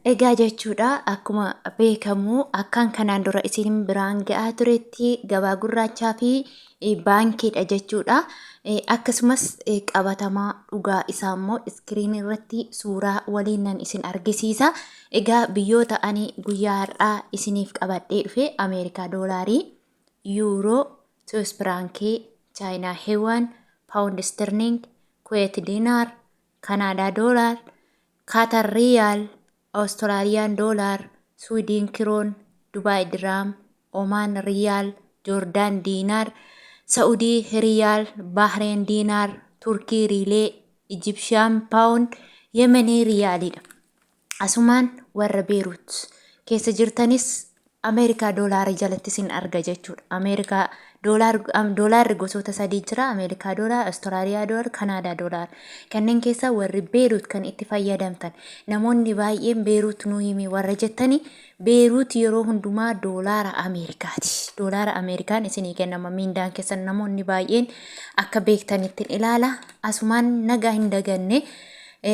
Egaa jechuudha, akkuma beekamu akkaan kanaan dura isin biraan ga'aa turetti gabaa gurraachaa fi baankiidha jechuudha. Akkasumas qabatamaa dhugaa isaa immoo iskiriinii irratti suuraa waliin nan isin argisiisa. Egaa biyyoota ani guyyaa har'aa isiniif qabadhee dhufe Ameerikaa doolaarii, Yuuroo, Suwis firaankii, Chaayinaa Heewaan, Paawundi Istirliing, Kuweet Diinaar, Kanaadaa doolaar, Kaatar Riyaal, Awustiraaliyaan Doolaar, Suwidiin Kiroon, Dubaay Diraam, Omaan Riyaal, Joordaan Diinaar, Sa'udii Riyaal, Bahreen Diinaar, Turkii Riilee, Ijibshiyaan Paawund, Yemenii Riyaaliidha. Asumaan warra Beerut keessa jirtanis Ameerikaa doolaara jalatti isin arga jechuudha. Ameerikaa doolaarri gosoota sadii jira. Ameerikaa doolaar, Awustiraaliyaa doolaar, Kanaadaa doolaar. Kanneen keessaa warri Beerut kan itti fayyadamtan. Namoonni baay'een Beerut nuu himi warra jettani, Beerut yeroo hundumaa doolaara Ameerikaati. Doolaara Ameerikaan isinii kennama miindaan keessan, namoonni baay'een akka beektanittiin ilaala. Asumaan nagaa hin daganne.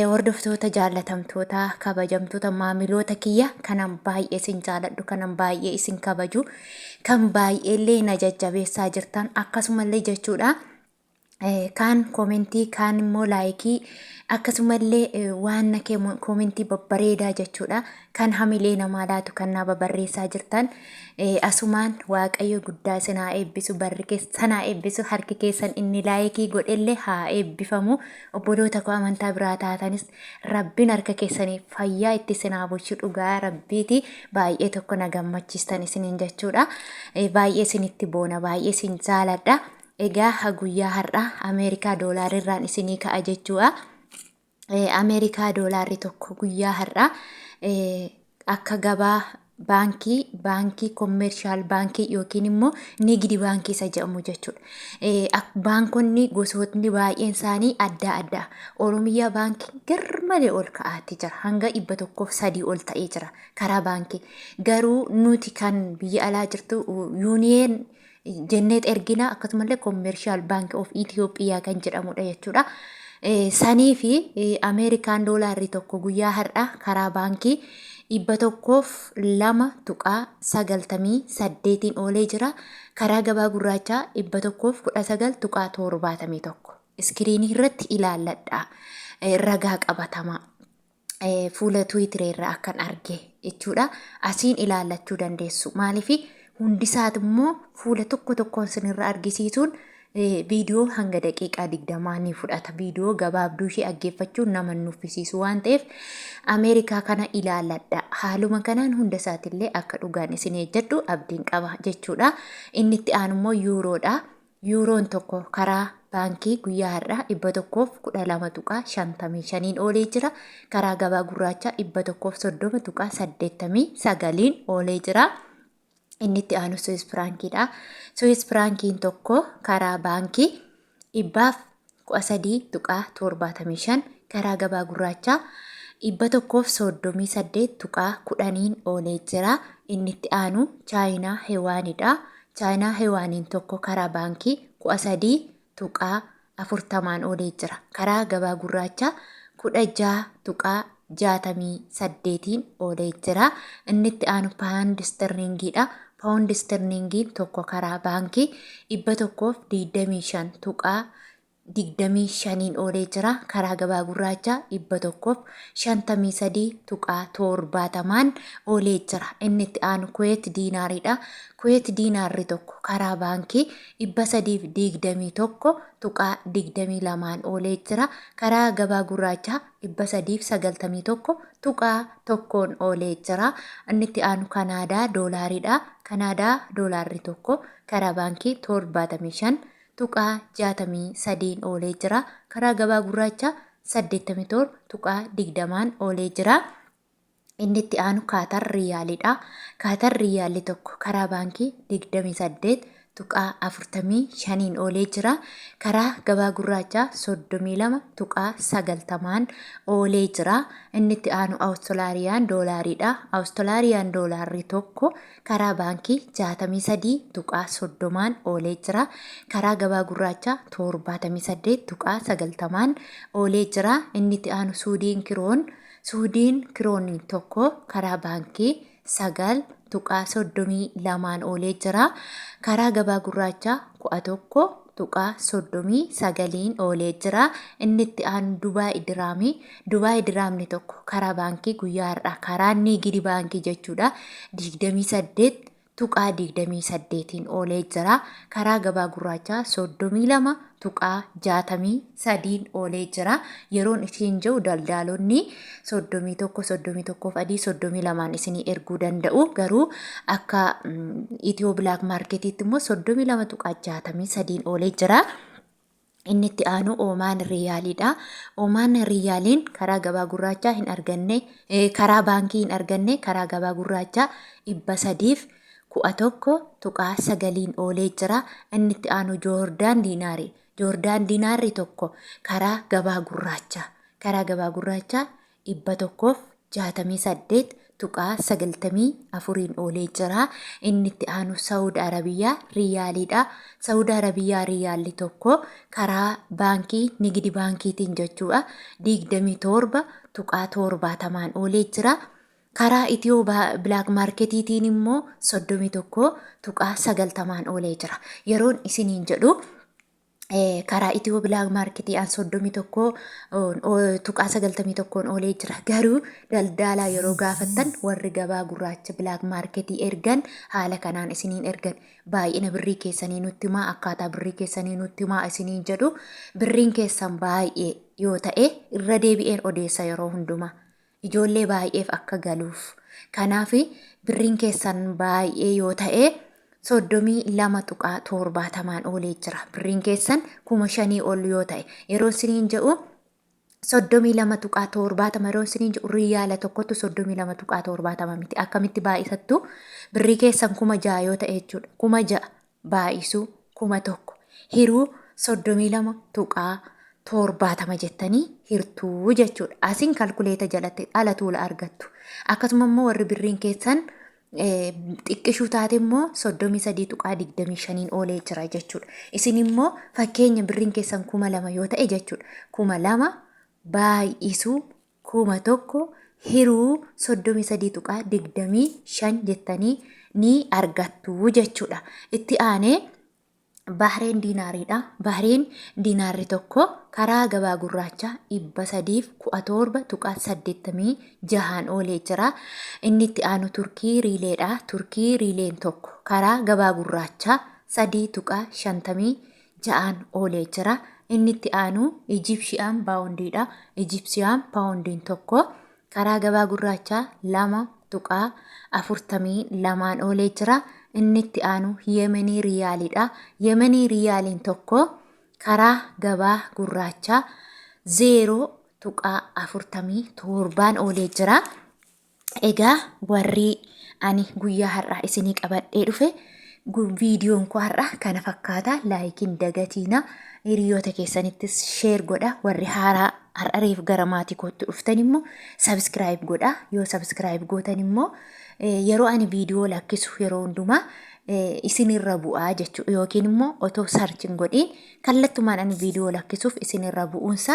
Hordoftoota jaallatamtoota, kabajamtoota, maamiloota kiyya kanan baay'ee isin jaaladhu, kanan baay'ee isin kabaju, kan baay'eellee na jajjabeessaa jirtan akkasumallee jechuudha. Kaan koomentii, kaan immoo laayikii, akkasumallee waan na koomentii babbareedaa jechuudha. Kan hamilee namaa laatu kan naa babarreessaa jirtan, asumaan Waaqayyo guddaa isin haa eebbisu, barri keessan haa eebbisu, harki keessan inni laayikii godhellee haa eebbifamu. Obboloota koo amantaa biraa taatanis Rabbiin harka keessanii fayyaa itti isin haa bulchu. Dhugaa Rabbiiti, baay'ee tokko na gammachiistan isiniin jechuudha. Baay'ee isinitti boona, baay'ee isin jaaladha. Egaa guyyaa har'aa Ameerikaa doolaarirraan isinii ka'a jechuudha. Ameerikaa doolaarri tokko guyyaa har'aa akka gabaa baankii commercial baankii yookiin immoo nigdi baankii isa jedhamu jechuudha. Baankonni gosootni baay'een isaanii adda adda. Oromiyaa baankii garmalee ol ka'aatti jira. Hanga 103 ol ta'ee jira karaa baankii. Garuu nuti kan biyya alaa jirtu Union jenneet ergina, akkasumallee Commercial Bank of Ethiopia kan jedhamudha jechuudha. Sanii fi Ameerikaan doolaarri tokko guyyaa har'a karaa baankii 102.98n oolee jira. Karaa gabaa gurraachaa 119.71. Iskiriinii irratti ilaalladha. Ragaa qabatamaa. Fuula Tiwiitirii irraa akkan arge jechuudha. Asiin ilaallachuu dandeessu. Maaliif hundisaati immoo fuula tokko tokkoon sinirra argisiisuun viidiyoo hanga daqiiqaa 20 ni fudhata. Viidiyoo gabaabduu ishee dhaggeeffachuun nama hin nuffisiisu waan ta'eef Ameerikaa kana ilaalladha. Haaluma kanaan hunda isaatillee akka dhugaan isin eejjadhu abdiin qaba jechuudha. Inni itti aanu immoo yuuroodha. Yuuroon tokko karaa baankii guyyaa har'aa 112.55n oolee jira. Karaa gabaa gurraachaa 130.89n oolee jira. Inni itti aanu Suwis Firaankiidha. Suwis Firaankiin tokko karaa baankii 113.75, karaa gabaa gurraachaa 138.10n oolee jira. Inni itti aanu Chaayinaa Hewaanidha. Chaayinaa Hewaaniin tokko karaa baankii 13.40n oolee jira. Karaa gabaa gurraachaa 16.68n oolee jira. Inni itti aanu Paawundi Istirliingiidha. Paawundi Istirliingiin tokko karaa baankii 125.25n oolee jira. Karaa gabaa gurraachaa 153.70n oolee jira. Inni itti aanu Kuweet diinaariidha. Kuweet diinaarri tokko karaa baankii 321.22n oolee jira. Karaa gabaa gurraachaa 391.1n oolee jira. Inni itti aanu Kanaadaa doolaariidha. Kanaadaa doolaarri tokko karaa baankii 75.63n oolee jira. Karaa gabaa gurraachaa 87.20n oolee jira. Inni itti aanu Kaatar Riyaaliidha. Kaatar Riyaalli tokko karaa baankii 28.45n oolee jira. Karaa gabaa gurraachaa 32.90n oolee jira. Inni itti aanu Awustiraariyaan doolaariidha. Awustiraariyaan doolaarri tokko karaa baankii 63.30n oolee jira. Karaa gabaa gurraachaa 78.90n oolee jira. Inni itti aanu Suudiin Kiroon. Suudiin kirooniin tokko karaa baankii 9.32n oolee jira. Karaa gabaa gurraachaa 11.39n oolee jira. Inni itti aanu Dubaay Diraamii. Dubaay Diraamni tokko karaa baankii guyyaa har'aa karaa Niigidi baankii jechuudha 28.28n oolee jira. Karaa gabaa gurraachaa 32.63n oolee jira. Yeroon isiin jiru daldaalonni 31, 31 adii 32n isinii erguu danda'u. Garuu akka Itiyoo Black Marketiitti immoo 32.63n oolee jira. Inni itti aanu Oomaan Riyaaliidha. Oomaan Riyaaliin karaa gabaa gurraachaa hin arganne, karaa baankii hin arganne, karaa gabaa gurraachaa 311.9n oolee jira. Inni itti aanu Joordaan Diinaari. Joordaan Diinaarri tokko karaa gabaa gurraachaa karaa gabaa gurraachaa 168.94n oolee jira. Inni itti aanu Saawud Arabiyaa Riyaaliidha. Saawud Arabiyaa Riyaalli tokko karaa baankii Nigidi baankiitiin jechuudha 27.70n oolee jira. Karaa Itiyoo Black Marketiitiin immoo 31.90n oolee jira. Yeroon isiniin jedhu karaa Itiyoo Black Marketii an 31.91n oolee jira. Garuu daldaalaa yeroo gaafattan warri gabaa gurraacha Black Marketii ergan haala kanaan isiniin ergan. Baay'ina birrii keessanii nutti himaa, akkaataa birrii keessanii nutti himaa isiniin jedhu. Birriin keessan baay'ee yoo ta'e irra deebi'een odeessa yeroo hundumaa. Ijoollee baay'eef akka galuuf. Kanaaf birriin keessan baay'ee yoo ta'e 32.70n oolee jira. Birriin keessan 5,000 ol yoo ta'e yeroo isiniin jedhu 32.70 yeroo isiniin jedhu riyaala tokkotu 32.70 miti. Akkamitti baay'isattu? Birrii keessan 6,000 yoo ta'e jechuudha. 6,000 baay'isuu 1,000 hiruu 32.70 jettanii hirtuu jechuudha. Asiin kalkuleeta jalatti ala tuula argattu. Akkasuma immoo warri birriin keessan xiqqishuu taate immoo 33.25n oolee jira jechuudha. Isin immoo fakkeenya birriin keessan 2,000 yoo ta'e jechuudha. 2,000 baay'isuu 1,000 hiruu 33.25 jettanii ni argattu jechuudha. Itti aanee Bahreen diinaariidha. Bahreen diinaarri tokko karaa gabaa gurraachaa 317.86n oolee jira. Inni itti aanu Turkii riileedha. Turkii riileen tokko karaa gabaa gurraachaa 3.56n oolee jira. Inni itti aanu Ijipshiyaan paawundiidha. Ijipsiyaan paawundiin tokko karaa gabaa gurraachaa 2.42n oolee jira. Inni itti aanu Yemenii Riyaaliidha. Yemenii Riyaaliin tokko karaa gabaa gurraachaa 0.47n oolee jira. Egaa warri ani guyyaa har'aa isinii qabadhee dhufe viidiyoon koo har'aa kana fakkaata. Laayikiin dagatiina. Hiriyoota keessanittis sheer godha. Warri haaraa har'a reef gara maatii kootti dhuftan immoo sabiskiraayib godha. Yoo sabiskiraayib gootan immoo yeroo ani viidiyoo lakkisu yeroo hundumaa isinirra bu'aa jechuudha. Yookiin immoo otoo sarchi hin godhiin kallattumaan ani viidiyoo lakkisuuf isinirra bu'uunsa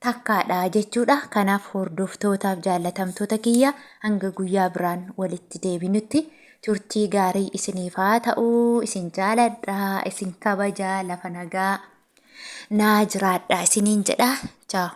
takkaadha jechuudha. Kanaaf hordoftootaaf jaallatamtoota kiyya hanga guyyaa biraan walitti deebinutti turtii gaarii isiniif haa ta'u. Isin jaaladha, isin kabaja, lafa nagaa naa jiraadha isiniin jedha. Chaaw.